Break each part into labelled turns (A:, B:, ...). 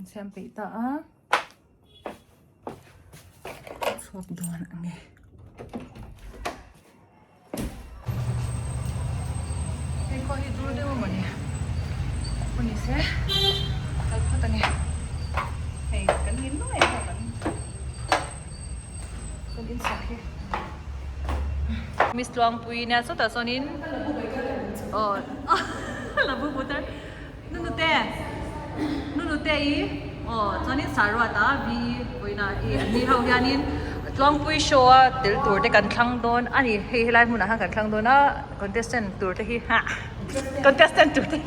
A: Insiam peih ta a. Chhuak dawn ang e. Hei khua hi dur deuh a mawni. Khua ni se kal phawt ang e. Hei kan in nuai a kan kan insak hi.
B: Miss Tluangpui nia sawtah sawnin aw Labubu tar Nunute Nunute i aw chuanin Saruata V vawiinah i an ni ho hianin Tluangpui show a tel tur te kan thlang dawn a ni hei helai hmunah khan kan thlang dawn a contestant tur te hi hah contestant tur te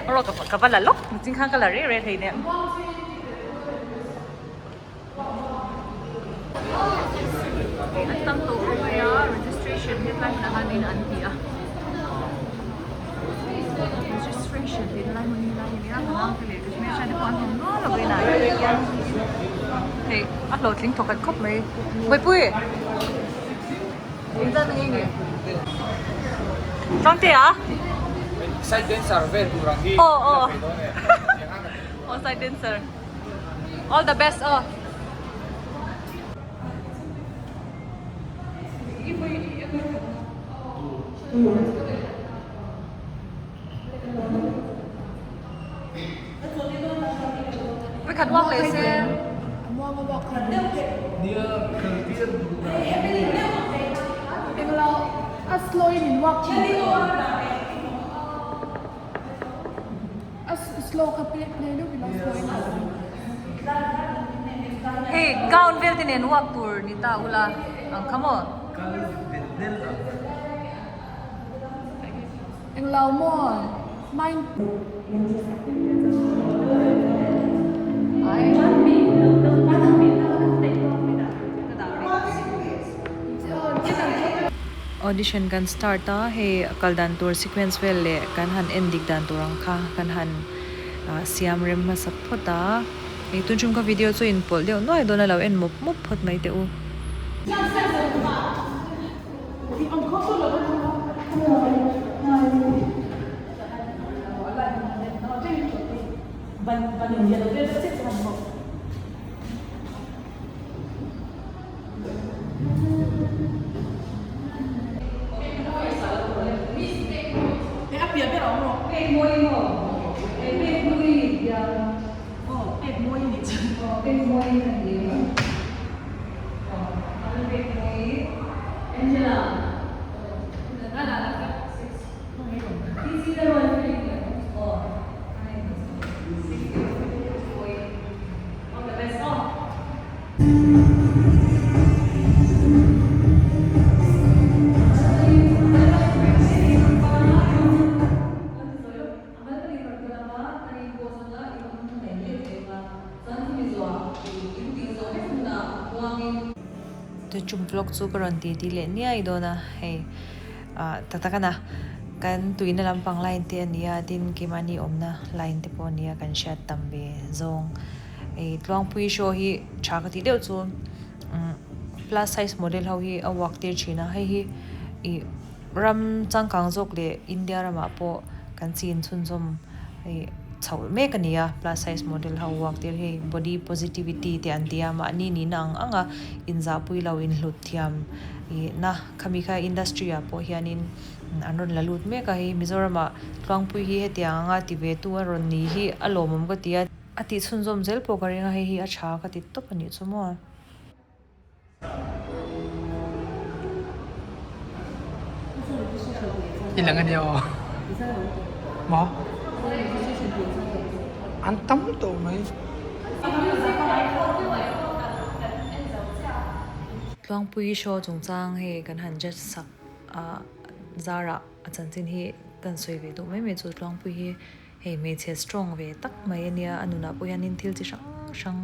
B: erawh ka va la lawk nichin khan ka la reh reh hleinem. An tam tawh khawp mai a registration hetlai hmunah hianin an ti a registration tih na lai hmun hi helai hi a ni a ka naute leh ka hmelhriat te pawh an awm nual a vawiinah hian hei a hlawhtling thawkhat khawp mai Bawihpui engzat nge ni Tluangte a
C: Side dancer vel tur ang hi
B: aw aw aw side dancer. All the best aw. Vekhat walk leh se. Hei gown vel te nen uak tur ni ta ula ang kha maw? Audition kan start a, hei kal dan tur sequence vel leh kan han en dik dan tur ang kha kan han siam rem hmasa phawt a, hei tun chhung ka video chu inpawlh deuh nuai dawn a lo en mawp mawp phawt mai teh u. Tuchum vlog chu ka rawn ti ti leh niai dawn a hei ah tak tak a na kan tuina lampang line te a ni a tin keimahni awmna line te pawh a ni a kan hriat tam ve zawng. Hei Tluangpui show hi tha ka tih deuh chu umm plus size model ho hi a work tir thin a hei hi ih ram changkang zawk leh India ramah pawh kan chin chhunzawm hei chhoh mek a ni a plus size model ho work tir hi body positivity te an ti a mahni nihna ang ang a inzahpui lo inhlut thiam ih na khami kha industry ah pawh hianin an rawn la lut mek a hei Mizoramah Tluangpui hi hetiang anga ti ve tu a rawn ni hi a lawmawm ka ti a. A tih chhunzawm zel pawh ka ring a, hei hi a tha ka ti tawp a nih chu maw.
C: I lang a nia aw. Maw? An tam tawh mai.
B: Tluangpui show chungchang hei kan han judge sak a zarah a chanchin hi kan sawi ve duh mai mai chu Tluangpui hi Hei hmeichhe strong ve tak mai a nia, a nunah pawh hianin thil chi hrang hrang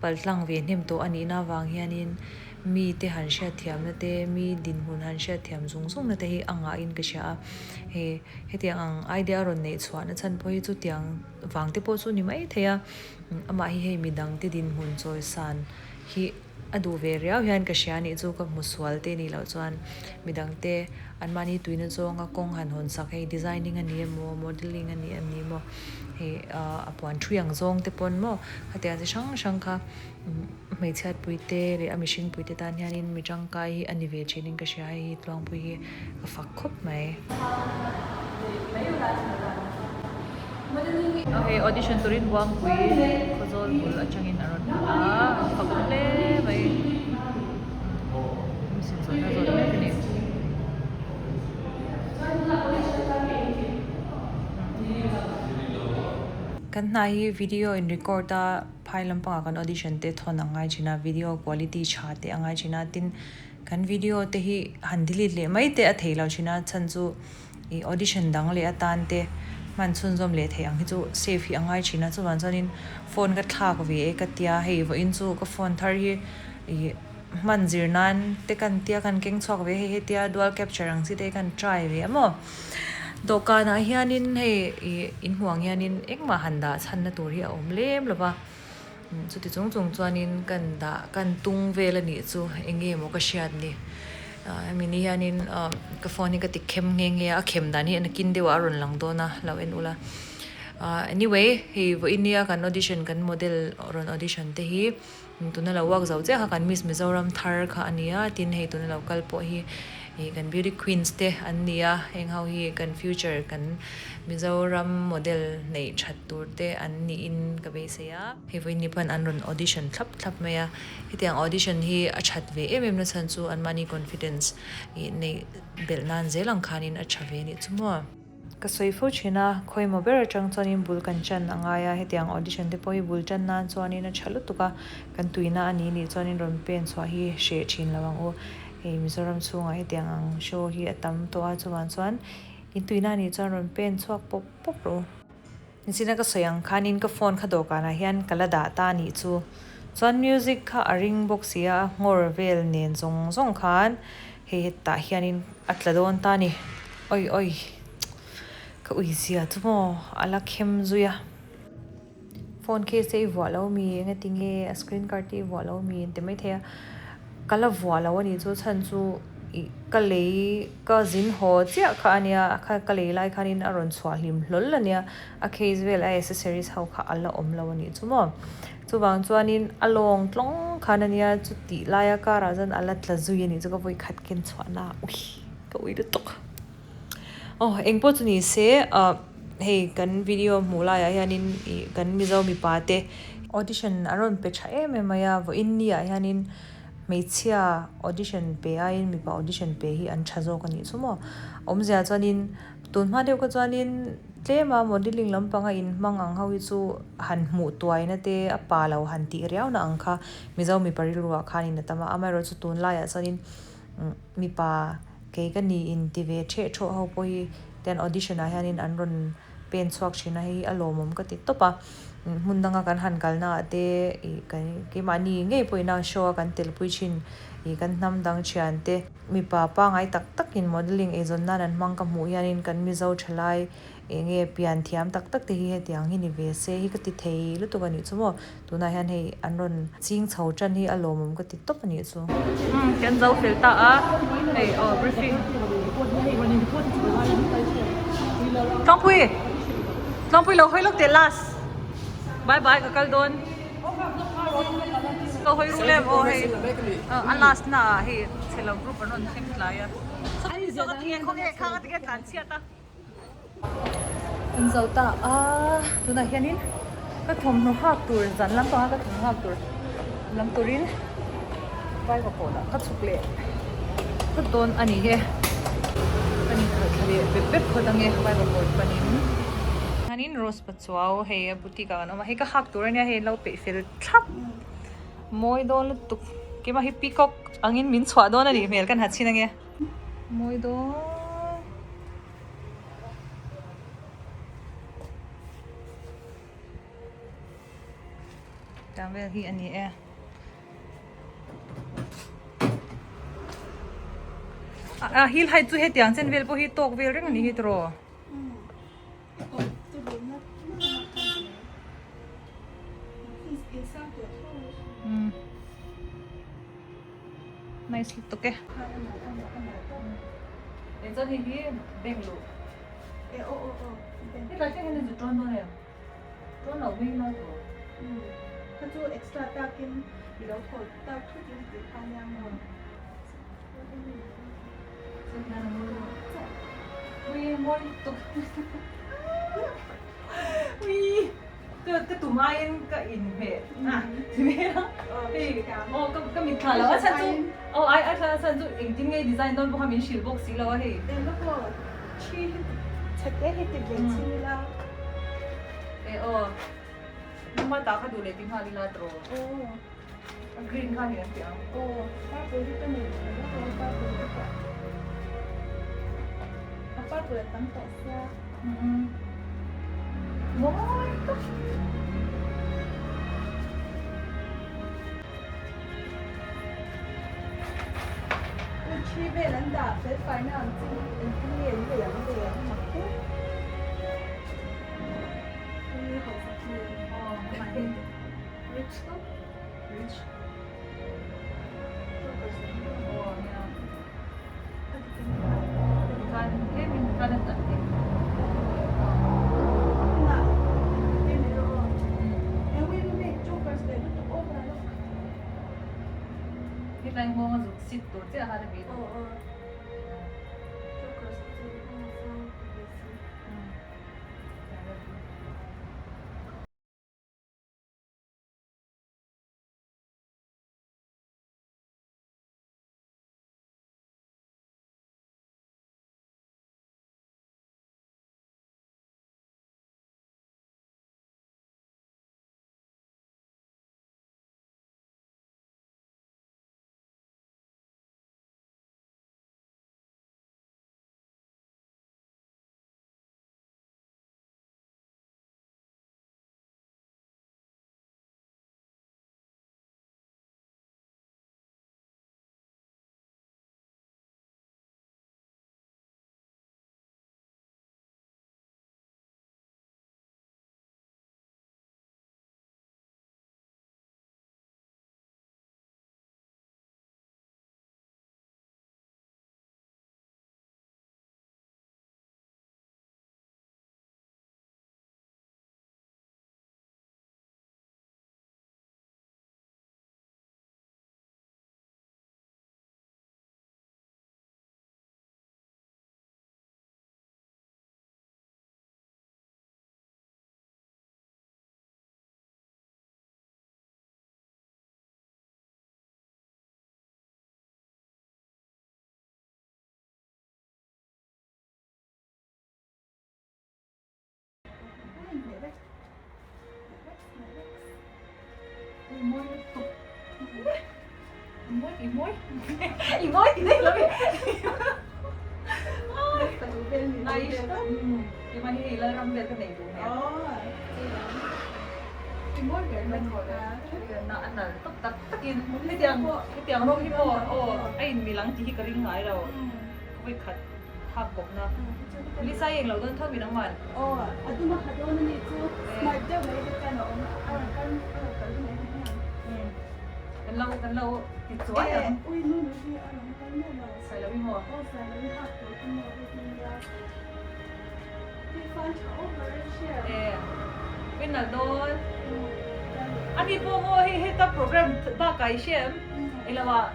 B: paltlang ve hnem tawh a nihna avang hianin mite han hriatthiamna te, mi dinhmun han hriatthiam zung zungna te hi a ngahin ka hria a. Hei hetiang ang idea a rawn neih chhuahna chhan pawh hi chutiang vang te pawh chu ni mai thei a, amah hi hei midangte dinhmun chawisan. hi a duh ve riau hian ka hria anih chu ka hmu sual te nih loh chuan midang te anmahni tuina zawnga kawng han hawn sak hei designing a ni emaw modelling a ni em ni maw hei ah a puan thui ang zawng te pawn maw khatiang chi hrang hrang kha hmeichhiat pui te leh a mihring pui te tan hianin mi tangkai hi a ni ve thin in ka hria hei hi tluangpui hi ka fak khawp mai.
A: Hei audition turin Buangpui Khawzawl bul atangin a rawn kal a, a fak awm hle mai. Mission zawhna zawt mek a ni.
B: Kan hna hi video in record a phai lampangah kan audition te thawn a ngai thin a, video quality tha te a ngai thin a, tin kan video te hi han delete leh mai te a thei lo thin a, chhan chu ih audition dang leh atan te hman chhunzawm leh theih ang hi chu save hi a ngai thin a, chuvang chuanin phone ka thlak ve e ka tia, hei vawiin chu ka phone thar hi ih hman zir nan te kan tia kan keng chhuak ve hei hetia dual capture ang chi te kan try ve a maw. Dawhkanah hianin hei ih inhmuh ang hianin engmah han dah chhanna tur hi a awm lem lo va, chuti chung chung chuanin kan dah kan tung vel a nih chu eng nge maw ka hriat ni. Hemi ni hianin ka phone hi ka ti khem nghe nghe a, a khem dan hi nakin deuhah a rawn lang dawn a lo en ula. Anyway hei vawiin nia kan audition kan model rawn audition te hi Tuna lo work zo chiah kha kan Miss Mizoram thar kha a ni a, tin hei tuna lo kal pawh hi ih kan beauty queens te an ni a, heng ho hi kan future kan Mizoram model neih that tur te an niin ka beisei a. Hei vawiin ni pawn an rawn audition thlap thlap mai a, hetiang audition hi a that ve em em na chhan chu anmahni confidence ih neih belh nan zel ang khanin a tha ve a nih chu maw. Ka sawi fo thin a, khawimaw ber atang chuanin bul kan chan a ngai a, hetiang audition te pawh hi bul chan nan chuanin a tha lutuk a, kan tuina a ni nih chuanin rawn pen chhuah hi hreh thin lo ang u. Hei Mizoram chhungah hetiang ang show hi a tam tawh a, chuvang chuan in tuina a nih chuan rawn pen chhuak pawp pawp rawh u. Nichina ka sawi ang khanin ka phone kha dawhkanah hian ka la dah ta a nih chu. Chuan music kha a ring bawk si a, nghawr vel nen zawng zawng khan hei hetah hianin a tla dawn ta a ni. Oi oi, ka ui zia chu maw a la khem zui a. Phone case te i vuah lo mi, engati nge a screen guard te i vuah lo mi an ti maithei a. Ka la vuah lo a nih chu chhan chu ih ka lei ka zin haw chiah kha a nia kha ka lei lai khanin a rawn chhuah hlim hlawl a nia a case vel a accessories ho kha a la awm lo a nih chu maw chuvang chuanin a lawng tlawng khan a nia chutih laia car ah chuan a la tla zui a nih chu ka vawi khat ken chhuah na ui ka ui lutuk aw engpawh chu ni se ah hei kan video hmuh laiah hianin ih kan Mizo mipa te audition a rawn pe tha em em mai a vawiin ni ah hianin hmeichhia audition pe aiin mipa audition pe hi an tha zawk a nih chu maw awmzia chuanin tun hma deuh kha chuanin tlema modelling lampanga inhmang ang ho hi chu han hmuh tuaina te a pa lo han tih riau na ang kha Mizo mipa rilru ah khanin a tam a amaherawhchu tunlaiah chuanin mipa kei ka ni in ti ve theh thawh ho pawh hi ten audition ah hianin an rawn pen chhuak thin a hei hi a lawmawm ka ti tawp a hmun danga kan han kalna ah te ih kan keimahni ngei pawhin a show a kan telpui thin ih kan hnam dang thian te mipa pangai tak tak in modelling eizawn nan an hmang ka hmuh hianin kan Mizo thalai eng nge pian thiam tak tak te hi hetiang hi ni ve se hi ka ti thei lutuk a nih chu maw. Tunah hian hei an rawn ching chho tan hi a lawmawm ka ti tawp a nih chu.
A: Umm kan zo fel ta a, hei aw briefing. Tlangpui! Tlangpui lo hawi lawk teh last. Bye bye ka kal dawn. Lo hawi ru lem aw hei a last na ah hei chhelo group an rawn thleng tlai a. Khawnge tlan chhiat a.
B: Kan zo ta a tunah hianin ka thawmhnaw hak tur zan lampanga ka thawmhnaw hak tur lam turin vaiva kawlah ka chhuk leh phawt dawn a ni e ka inkhalh thla leh bep bep phawt ange vaiva kawn panin hianin rose pachuau hei a boutique ah kan awm a hei ka hak tur ania hei an lo peih fel thlap mawi dawn lutuk keimah hi peacock angin min chhuah dawn a nih hmel kan ha chhin ange. Mawi dawn. Tah vel hi a ni e. A heel height chu hetiang chen vel pawh hi tawk vel reng a ni hi tiraw.
A: Nice lutuk e. E chuan hei hi bank luh.
D: E aw aw aw bank.
A: Hetlai thleng hian a zu tawn dawn em? Tawn loh mai ila tur.
D: Umm kha chu extra takin i lo thawl tak thut in tih kha nia maw.
A: Ui mawi lutuk. Ui ka ka tum aiin ka inhmeh a ti mai a hei aw ka ka mit thla lo a chhan chu aw ai ai thla a chhan chu engtin nge design dawn pawh kha min hrilh bawk si lo a hei.
D: Eng pawh thi hi chhete hi ti ve chin ila.
A: E aw nangmah tah kha duh leh ti nghal ila tawh. A green kha ni an ti ang.
D: Aw purple hi ka nei tha vak lo purple hi ka a purple a tam tawh sia.
A: Umm mawi tak.
D: Ui thi vel an dah fel fai na ang chi engtin nge an lei ang ve ang mak te. Ui hausa hmel.
A: Aw mahni.
D: Rich tawp.
A: Rich. Aw nia. Khan tlem in khan a tan teh. Hetlai nghawng a zuk sit tur chiah khan a bih. Ui mawi lutuk. I mawi i mawi. I mawi ti daih lo e. Nice. Keimah hi hei Lalram vel ka nei duh hmel.
D: I mawi ber mai
A: Na a nal tawp tak takin hetiang hetiang rawng hi maw aw a inmil ang tih hi ka ring ngai lo. Vawikhat hak bawkna. Lisa i englo dawn tho min ang man.
D: Aw a dum a ha dawn a ni chu smart deuh mai te chuan a awm a rawn kal a rawn kal mai mai ang.
A: Umm kan lo kan lo ti chuai ang.
D: Ui nu nu hi a rawn kal miah lo.
A: Sailovi maw?
D: Aw Sailovi hak tur chu maw hei hi nia. Hei fan tha over a share.
A: E winner dawn. Ani pawh maw hei heta program bakah i hria em? Englo ah.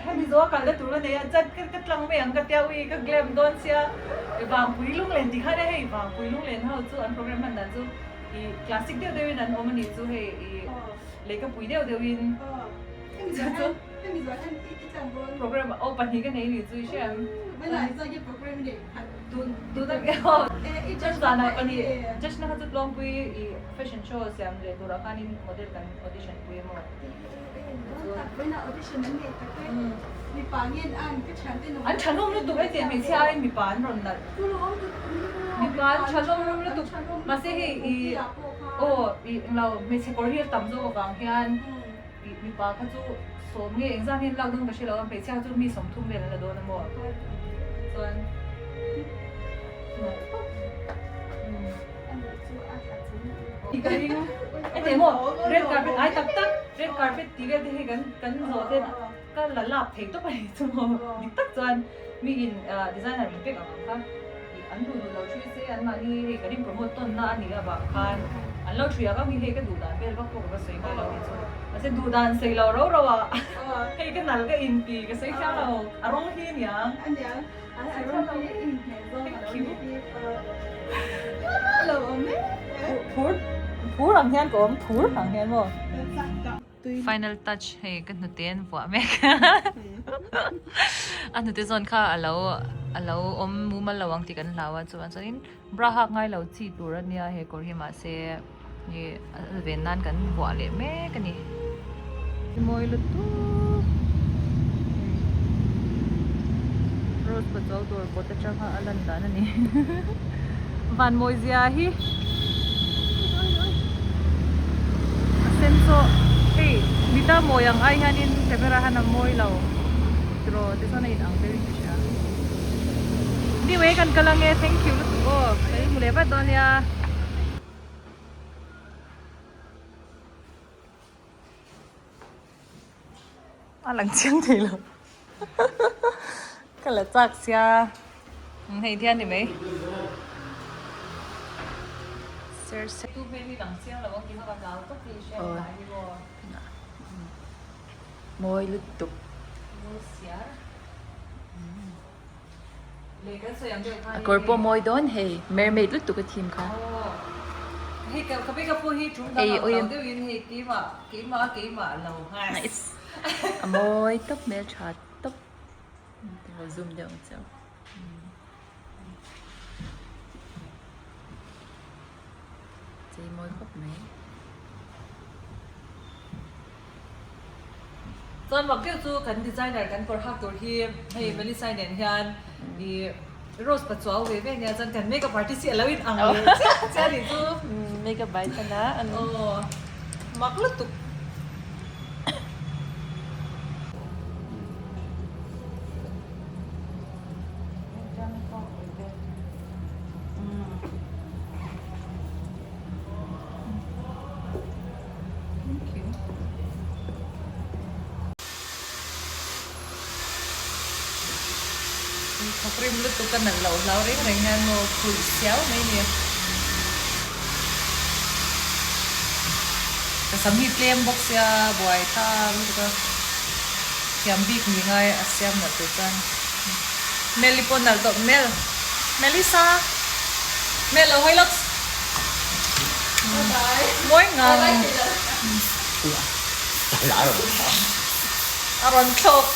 A: Hemi zawh a kalna tur a nei a, chat ka ka tlang mai ang ka tia ui ka glam dawn sia i Vangpui lunglen tih khan e hei Vangpui lunglen ho chu an program hman dan chu i classic deuh deuhin an awm a nih chu hei i lehkapui deuh deuhin chu chu program aw pahnih ka nei a nih chu i hria em tun tun a aw judge zanah pahnih judge na kha chu tlawngpui i fashion show siam leh turah khanin model kan audition pui a maw. An thahnawm lutuk e tih hmeichhia aiin mipa an rawn nalh. Mipa an thahnawm lutuk mahse hei i aw i englo hmeichhe kawr hi a tam zawk avang hian i mipa kha chu sawm nge engzat nge an lak dawn ka hre lo a hmeichhia kha chu mi 30 vel an la dawn a maw chuan nalh tawp. Ka ring heti maw red carpet ai tak tak red carpet tih vel te hi kan kan zawh te. Ka la lak thei tawp a ni chu maw? Dik tak chuan mi in designer min pek ang ang kha an duh duh lo thui se anmahni hei kan in promote tawn na a nih avang khan an lo thui ang ang hi hei ka duh dan vel vak pawh ka va sawi ngai lo ni chu. Mahse duh dan sawi lo ro ro a hei ka nal ka in ti ka sawi thiang lo a rawng hi aniang.
D: Aniang a rawng hi in hmeh zawng a lo ni hi a lo awm e.
A: Phur phur ang hian ka awm phur ang hian maw? Final touch hei ka hnute an vuah mek a hnute zawn kha a lo a lo awm mumal lo ang tih kan hlau a chuan chuanin bra hak ngai lo chi tur a nia he kawr hi mahse ih a ven nan kan vuah leh mek a ni. Mawi lutuk rose pachuau dawr kawt atanga a lan dan a ni van mawi zia hi. A sen chu hei mita mawi ang ai hianin camera hian a mawi lo tiraw tichuan a inang ber in ka hria anyway kan kal ange thank you lutuk aw ka inhmu leh vat dawn nia. A lang chiang thei lo ka la chak sia hei thian ni mai sir sir tu hmel hi lang chiang lo ang tih kha ka hlau tawp hi hriat lai hi maw
B: mawi lutuk
A: mawi siar leh kan sawi ang deuh khan
B: a kawr pawh mawi dawn hei mermaid lutuk a thim kha
A: hei ka ka makeup pawh hi tum dang ang lo deuhin hei keimah keimah keimah lo
B: nice a mawi tawp hmeltha tawp tingo zoom deuh ang che chei mawi khawp mai.
A: Chuan mak deuh chu kan designer kan kawr hak tur hi hei Melissa nen hian ih Rose pachuau ve ve nia chuan kan makeup artist hi a lo in ang leh chiah chiah a nih chu.
B: Makeup bai than a an.
A: Aw mak lutuk. Thawk rim lutuk ka nalh loh hlau reng reng hian maw phuih siau mai ni. Ka sam hi tlem bawk sia buai thar lutuk a thiam bik ni ngai a siam nalh tur chuan Meli pawh nalh tawh Mel Melissa Mel lo hawi lawk. Mawi ngang. A rawn thlawk.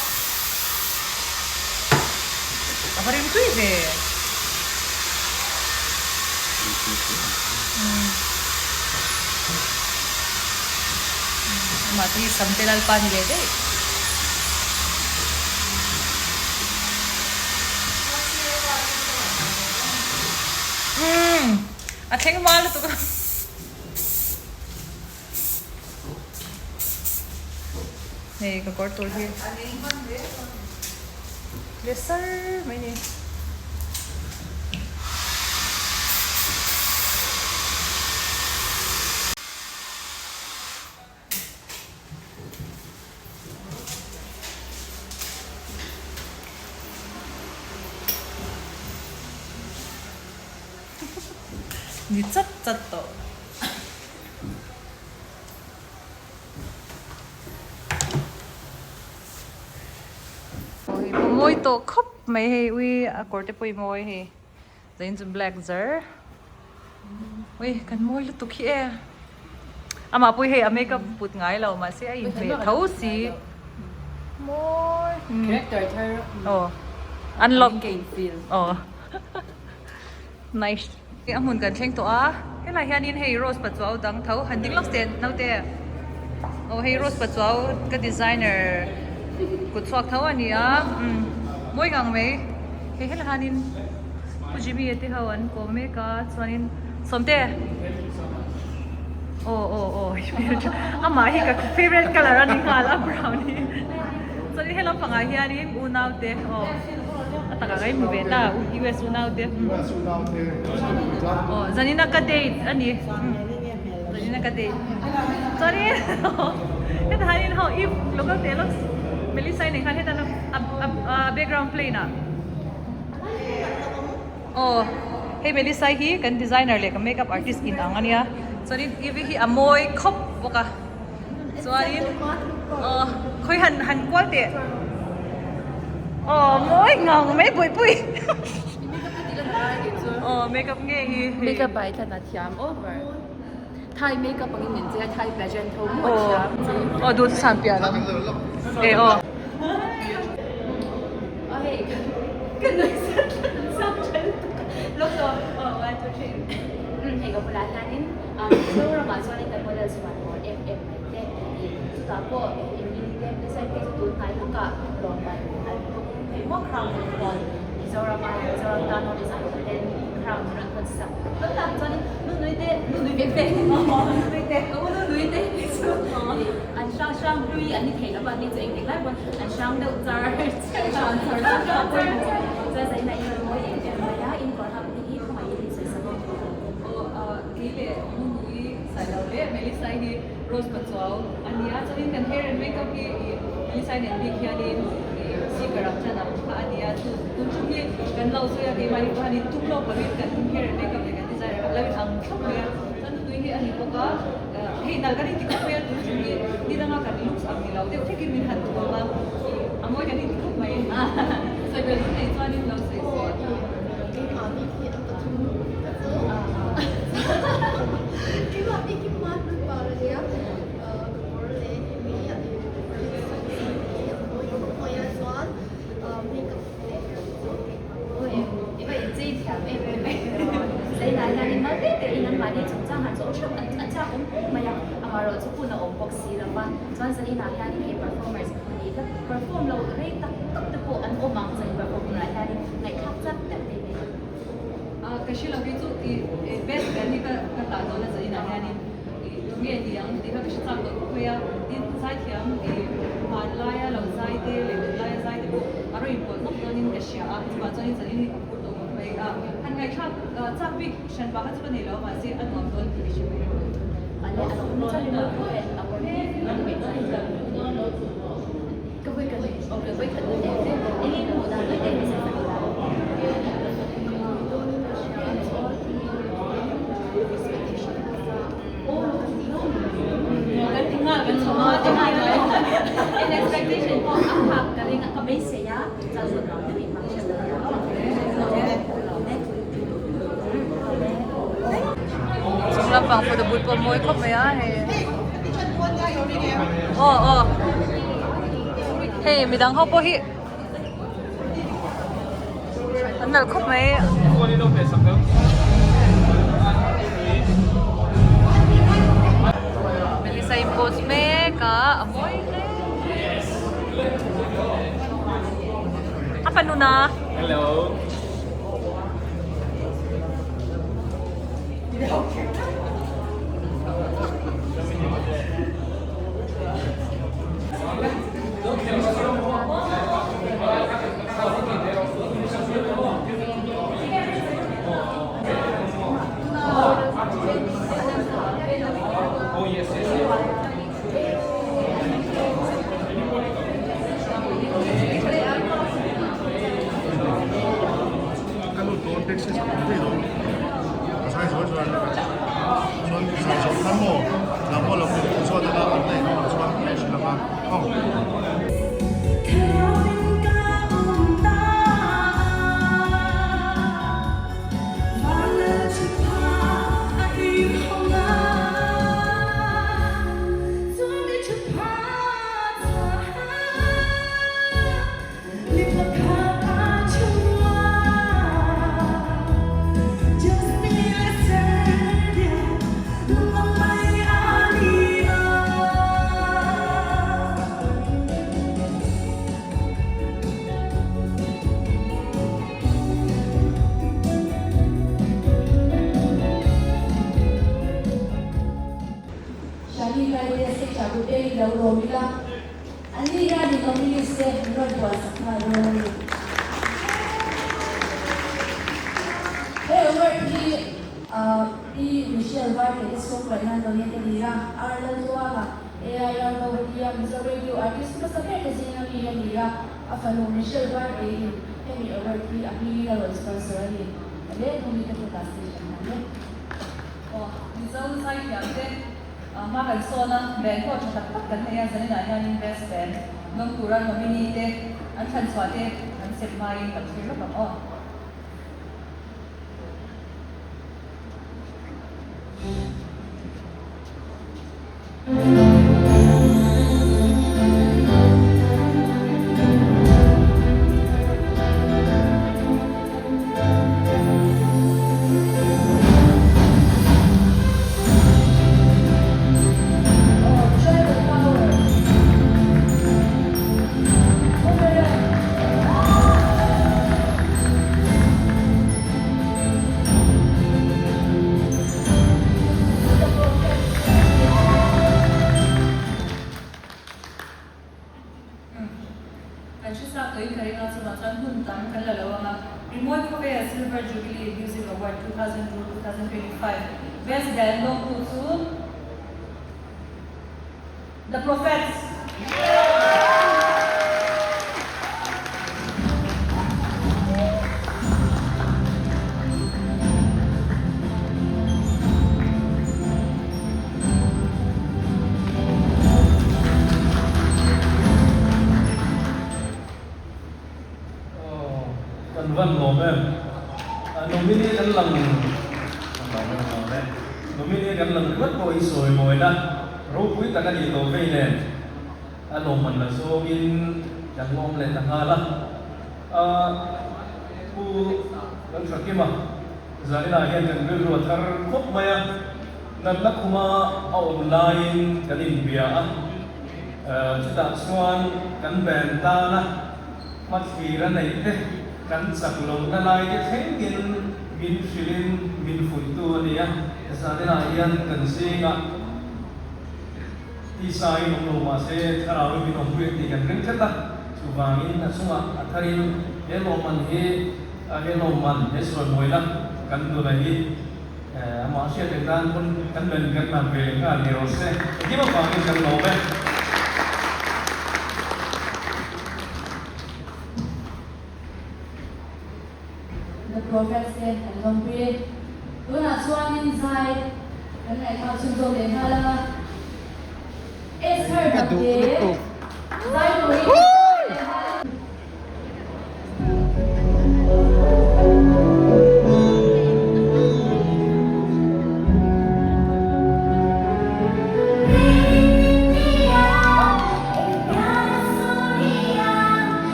A: A va rim tui ve. Amah te hi Samte Lalpa ni leh daih. Umm a thleng hma lutuk a. Hei ka kawr tur hi le sar mai ni. Ni chat chat tawh. Hei pawh mawi tawh khawp mai hei ui a kawr te pawh hi mawi hei zain chu black zar ui kan mawi lutuk hi e amah pawh hi hei a makeup put ngai lo mahse a inhmeh tho si mawi
B: character thar
A: aw unlock aw. Nice. A hmun kan thleng tawh a, helai hianin hei rose pachuau dang tho han ding lawk se naute aw hei rose pachuau ka designer kut chhuak tho a ni a umm mawi ngang mai hei helai hianin Pu Jimmy a te ho an kawm mek a chuanin Sawmte aw aw aw amah hi ka favourite colour a ni nghal a brown hi chuanin he lampangah hianin unaute aw. A takah ka inhmu ve ta US unaute.
E: US unaute.
A: Aw zanina ka date a ni. Zanina ka date. Chuanin hetah hianin ho if local te lawk. Melissa-i nen khan hetan a background play na aw hei Melissa-i hi kan designer leh kan makeup artist in ang ania chuanin Ivy hi a mawi khawp bawk a chuanin aw khawi han han kual teh aw mawi ngang mai buaipui aw makeup nge hi
E: makeup ah i thlan a thiam over. Thai makeup angin min chei a, Thai pageant ho maw a thiam chei.
A: Aw duh chu san piah lam e aw.
E: Aw hei ka nui sat sat tha lutuk a lo saw aw one two three umm hei ka bulah hianin Mizoramah chuanin kan model chhuan awn em em mai te tih chutah pawh in te Mizai phei chu tun hnai lawkah lawmman an tum phei maw crown an hawn Mizoram a Mizoram tan North East aiawh ten crown an rawn hawn sak. Tunah chuanin Nunui te Nunui ve ve Nunui te ka u Nunui te hi chu an hrang hrang hlui an ni thei lo a ni chu engtik lai pawn an hrang deuh char char char char char chuan zaina in rawn mawi em em mai a in kawr hak te hi khawngaih in sawi sak awm
A: Aw kei leh Nunui Sailo leh Melissa-i hi Rose Pachuau a nia chuanin kan hair and makeup hi ih Melissa-i nen bik hianin ih seeker ang chan ang kha a nia chu tun ṭum hi kan lo sawi a keimahni pawh hianin tum lawk lovin kan hair and makeup leh kan designer kha lo in ang thlawp mai a chuan nutui hi a ni bawk a hei nal kan inti khawp mai a tun ṭum hi ni danga kan looks ang ni lo deuh hlekin min han tuam a ih a mawi kan inti khawp mai sawi belh hun nei chuanin lo sawi se.
F: Keimah bik hi a pathum ka chu keimah bik hi hma hnu par a nia ka kawr leh hemi a in hi a mawi khawp mai a chuan makeup leh hair chu keimah
E: i va inchei thiam em em e zainah hianin mal te te in anmahni chungchang han zawh theuh an chak awm pawh mai a amaherawhchu hun a awm bawk si lo va chuan zaninah hianin hei performers pahnih la perform lo rei tak tak te pawh an awm ang zan perform turah hianin ngaihthlak chak deuh te nei a.
A: Ah ka hre lo hi chu i best band hi ka ka tah dawn a zaninah hianin i tunge ni ang tih kha ka hre chak tawh khawp mai a tin zaithiam i hmanlaia lo zai te leh tunlaia zai te pawh a rawn inpawlh nawk dawnin ka hria a chuvang chuanin zanin hi ka phur tawh khawp mai a han ngaihthlak chak bik hran vang kha chu ka nei lo mahse a nuam dawn tih ka hre mai. Chung lampang photo booth pawh mawi khawp mai a hei aw aw hei midang ho pawh hi an nalh khawp mai. Melissa in post mek a a mawi hle a fanu na.
C: Hello.
G: Shani Friday Seksha Gute hi lo rawm ila. An ni hian in nominees te an rawn buai sak nghal dawn a ni. He award hi Pi Michelle Varte te chhungkaw hian donate a ni a, R Laltluanga, AIR Novatia, Mizo Radio Artist hmasa ber te zinga mi. nominee a ni a, a fanu Michelle Varte in hemi award hi a hmingin a rawn sponsor a ni. Hle hmangin ka hmuh stage an hman e.
A: Aw, Mizo zaithiam te hma kan sawn a, band pawh tha tak tak kan nei a, zaninah hianin best band dawng tura nominee te an thlan chhuah te an sep hmain kan thlir lawk ang aw. Kan hre sa tawhin ka ring a, chuvang chuan hun tam kan la lo ang a. Rimawi Khawvela Silver Jubilee Music Award 2002-2025 Best Band lawmtu chu The Prophets.
H: Kan van lawm em? Nominee kan lang kan lawm em lawm e. Nominee kan lang ringawt pawh hi sawi mawina ropui tak a nih tawh vei nen a lawmman la zawngin kan lawm leh ta nghal a. Pu Lalthakima zaninah hian kan rilru a thar khawp mai a. Natna khuma a awm laiin kan inbia a, chutah chuan kan band tana hmathlir a neih te, kan chak lohna lai te thlengin min hrilhin min fuihtu a ni a. Zaninah hian kan zingah tisaiin awm lo mah se thlarauin min awmpui a tih kan ring tlat a, chuvangin a chungah a tharin he lawmman hi, he lawmman, he sawimuaina kan duna hi, Amah hriat leh tan pawn kan men kan hlan ve leh nghal ni rawh se. Engkim avangin kan lawm e.
G: The Prophets te an lawmpui e. Tunah chuanin zai kan ngaihthlak chhunzawm leh nghal ang a. Esther Dangte zai turin kan sawm leh nghal a.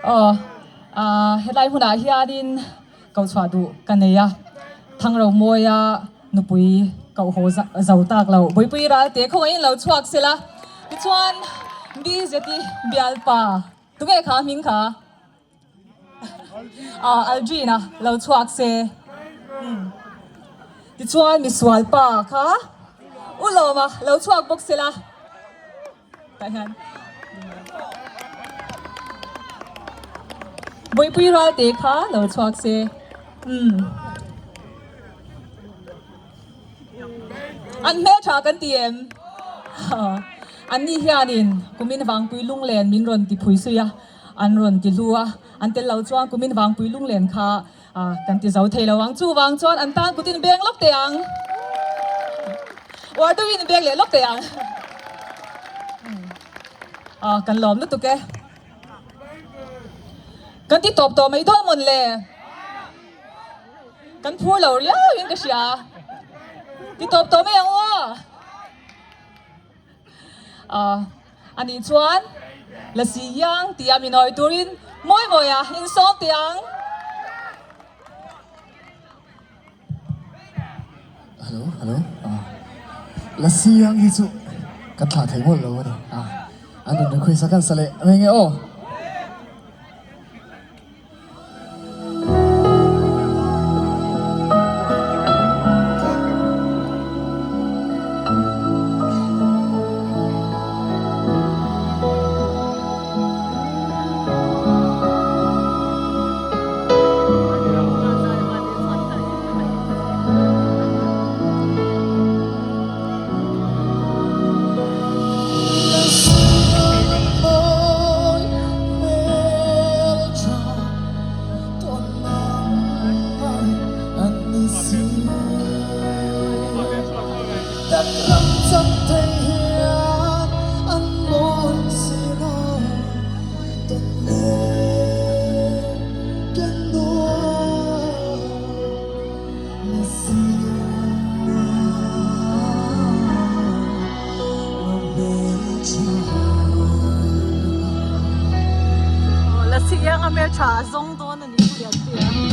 I: Aw ah helai hunah hianin ko chhuah duh ka nei a, Thangromawia. Nupui koh haw zo tak lo Buipui Ralte khawngaihin lo chhuak sela. Tichuan BZT bialpa tunge kha hming kha? Ah Aldrin a lo chhuak se. Tichuan misual pa kha U Lawma lo chhuak bawk sela. Tah hian Buipui Ralte kha lo chhuak se. Umm. An hmeltha kan ti em? An ni hianin kumin Vangpui lunglen min rawn ti phui sui a, an rawn ti hlu a, an tel lo chuan kumin Vangpui lunglen kha kan ti zo thei lo ang. Chuvang chuan an tan kutin beng lawk teh ang. Uar deuhin beng leh lawk teh ang. Kan lawm lutuk e. Kan ti tawp tawh mai dawn mawn le. Kan phur lo riau in ka hria. Ti tawp tawh mai ang u aw. Ah, ani chuan Lasi Yang tia min awi turin mawi mawi a insawm teh ang.
J: Hello, hello. Ah, Lasi Yang hi chu kan thlah thei mawlh lo a ni. Ah, an rawn request a kan sa leh mai nge aw.
A: Lasi iang a hmeltha a zawng dawn a ni pu Lianpuia.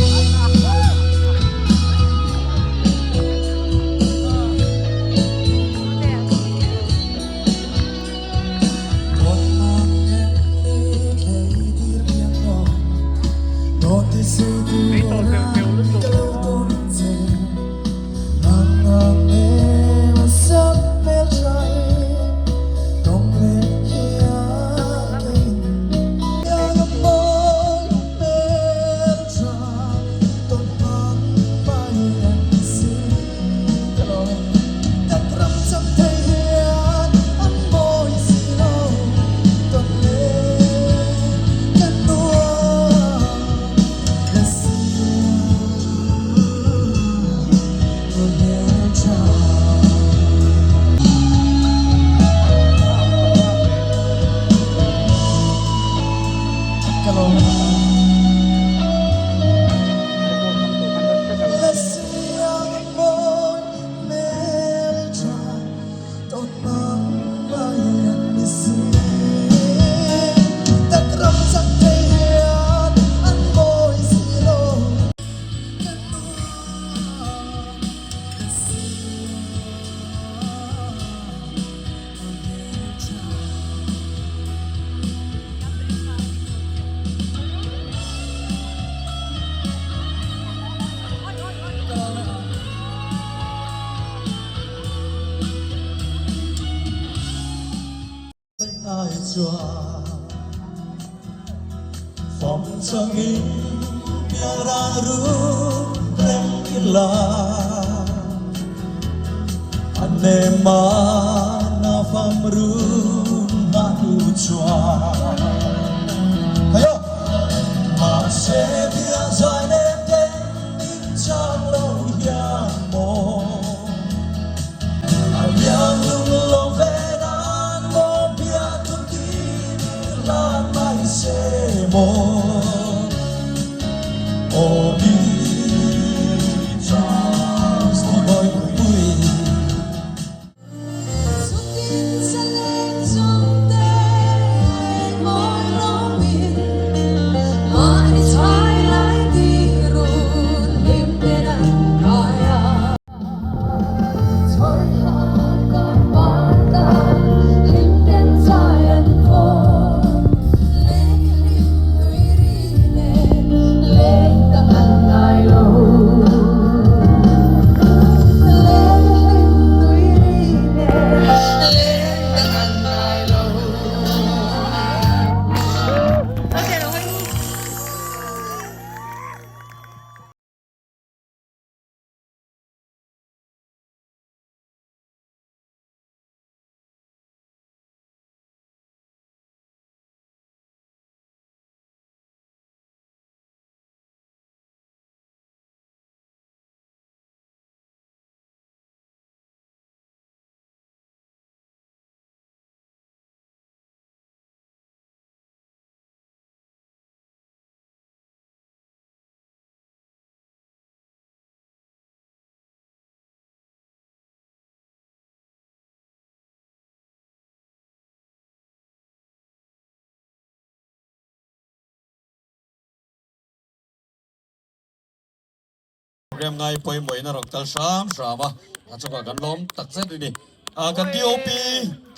K: program ngai pawimawhin a rawn kal hram hram a, a chungah kan lawm tak zet a ni. Kan DOP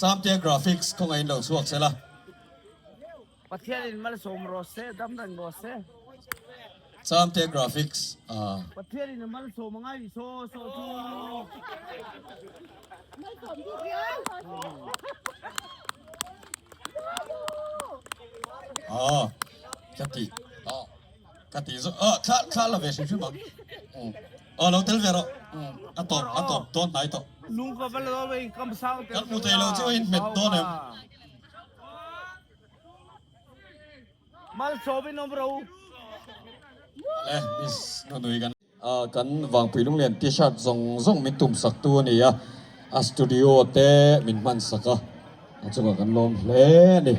K: Chamtea Graphics khawngaihin lo chhuak sela.
L: Pathianin malsawm rawh se, dam reng rawh se.
K: Chamtea Graphics a.
L: Pathianin a malsawm a ngai saw saw chu.
F: Malsawm bik hian.
K: Aw ka ti ka ti zawk aw thla thla la ve hrim hrim ang aw lo tel ve rawh a tawp a tawp dawn hnai tawh.
L: Lung ka va la dawn vei kam sang
K: tel. Kan hmu thei lo chu a inhmet dawn em.
L: Malsawmin awm ro.
K: Le miss Nunui kan. Kan Vangpui Lunglian T-shirt zawng zawng min tum sak tu a ni a, a studio te min hman sak a, a chungah kan lawm hle a ni.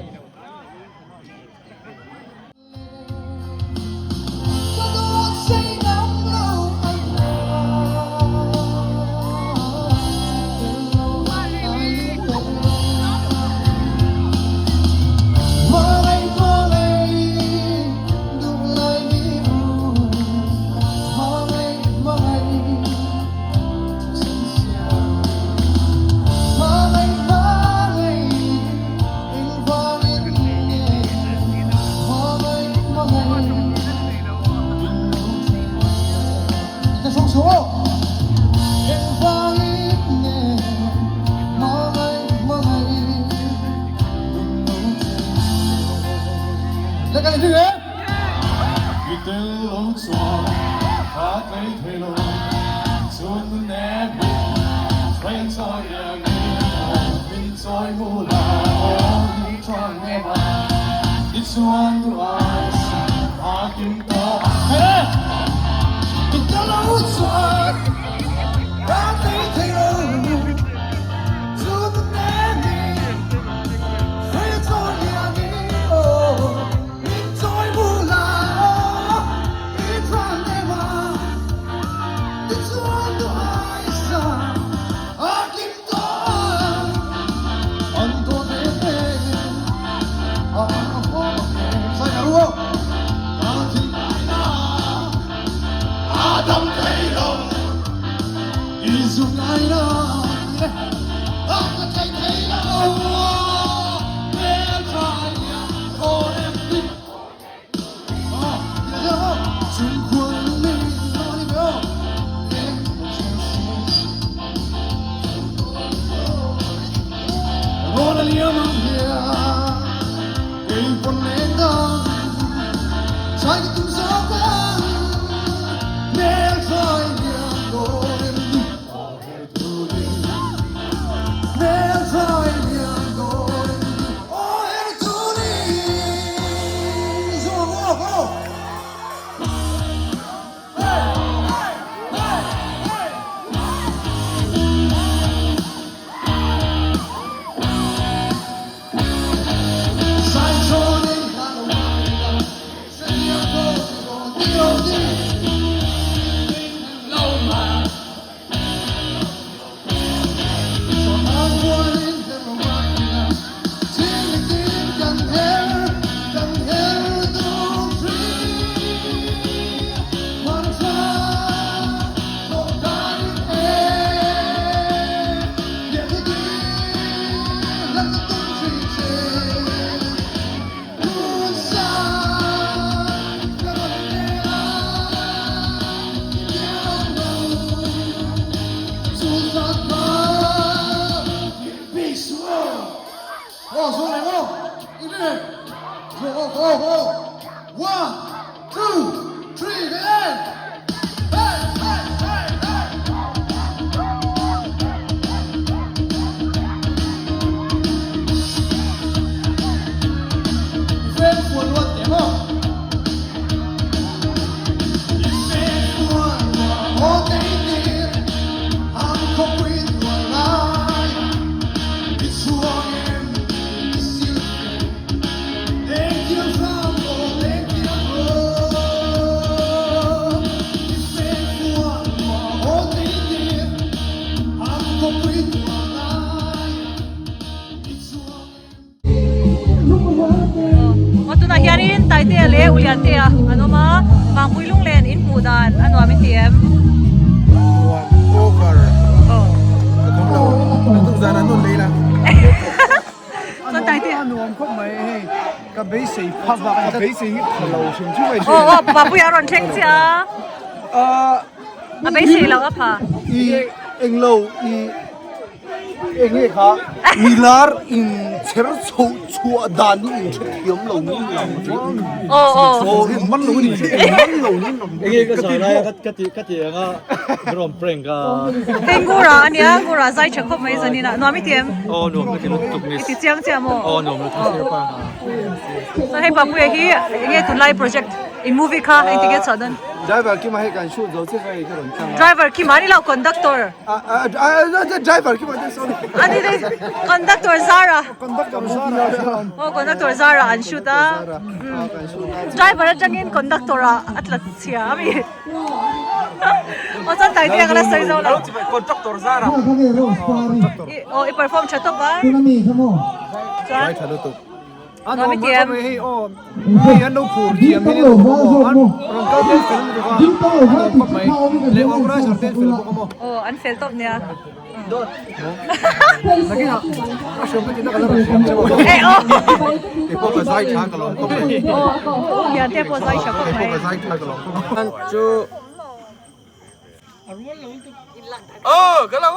M: beisei phak bak ka beisei hi pha lo hrim hrim mai
A: Aw aw Papuia a rawn thleng chiah a. A beisei lo a pha.
M: I englo i enge kha milar in chher chho chhuah dan hi in hre thiam lo ni lang
A: Aw aw.
M: Aw in man lo ni in man lo ni lang.
N: Enge ka sawi lai a ka ti ka ti anga min rawn prank a.
A: Hei Ngura a nia Ngura zai tha khawp mai zanin ah nuam i ti em?
N: Aw nuam ka ti lutuk miss.
A: I ti chiang chiah maw?
N: Aw nuam lutuk sir pa.
A: Chuan hei Papuia hi enge tunlai project in movie kha engti nge chhuah dawn?
M: Driver Kima hei kan shoot zo chiah hei ka rawn tlang a.
A: Driver Kima a ni lo conductor.
M: Driver Kima te sorry.
A: A ni le conductor Zara.
M: Conductor Zara.
A: Aw conductor Zara an shoot a. Driver atangin conductor ah a tla chhia a mi. Aw chuan tai te ang la sawi zo lo.
C: Contractor zara.
A: Aw i perform tha tawp a. Chuan.
M: Tha lutuk.
A: An awm thiam.
M: Hei aw. Hei an lo phur thiam hian in awm an rawn kal tel fel lutuk a. An awm khawp mai. Leh organizer te an fel bawk a maw.
A: Aw an fel tawp nia.
M: Nakinah a hriam ka tihna ka la rawn hriam cheu a.
A: Eh aw.
M: Kei pawh ka zai tha ka lawm khawp mai.
A: Aw hian te pawh zai tha khawp mai.
M: Kei pawh ka zai tha ka lawm khawp mai.
C: Chu. Aw ka lo.